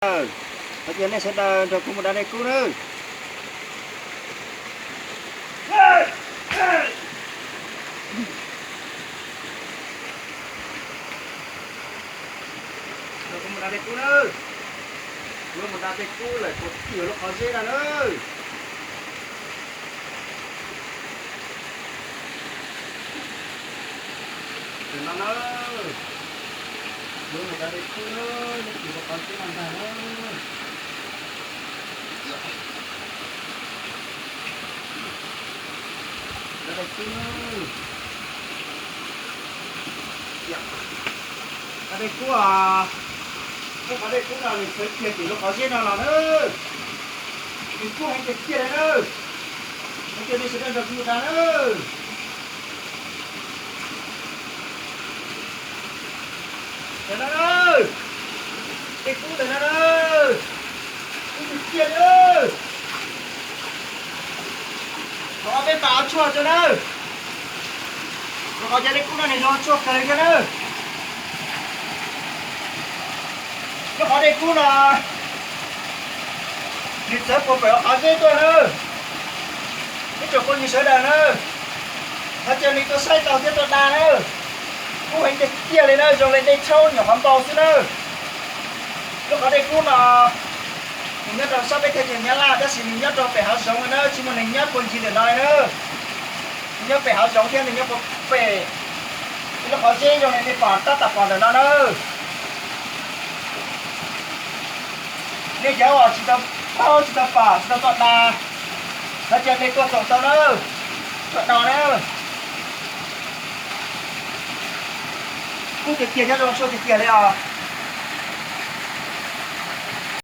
Thov caw nej sawv daws nrog kuv mus da dej kub nawb. Nrog kuv mus da dej kub nawb. Kuv yuav mus da dej kub lawm kuv thiaj yuav lub qhov zeb no nawb. Tam no na, kuv mus da dej kub na, neb tus lub qhov zeb no ntag na. Da dej kub na. Da dej kub os. Lub qhov dej kub no nws txhawv kiag tim lub qhov zeb no los na. Nws kub heev tiag tiag li na. Thov caw nej sawv daws nrog kuv mus da na. Ntawm no na, dej kub ntawm no na, kub tiag tiag li. Thov peb pam tshuaj tso na. Rau qhov cov dej kub no nws zoo tshuaj kawg li thiab na. Lub qhov dej kub no nws txawv puag pem qhov zeb tuaj na. Ib tsoom phooj ywg sawv daws na, thov caw nej tuaj saib tau thiab tuaj da na. Kub heev tiag tiag li na, zoo li dej tshaub nyuam qhuav npau xwb na. Lub qhov dej kub no nws nyob rau sab peb teb chaws Nyab Laj tab sis nws nyob rau pem hav zoov na, tsis muaj neeg nyob puag ncig ntawm no li na. Nws nyob pem hav zoov thiab nws nyob puag pem lub qhov zeb zoo li nej pom tab tom pom ntawm no na. Nej cov uas tsis tau paub tsis tau pom tsis tau tuaj da, thov caw nej tuaj txog tau na, tuaj da na. Kub tiag tiag thiab zoo tshuaj tiag tiag li os.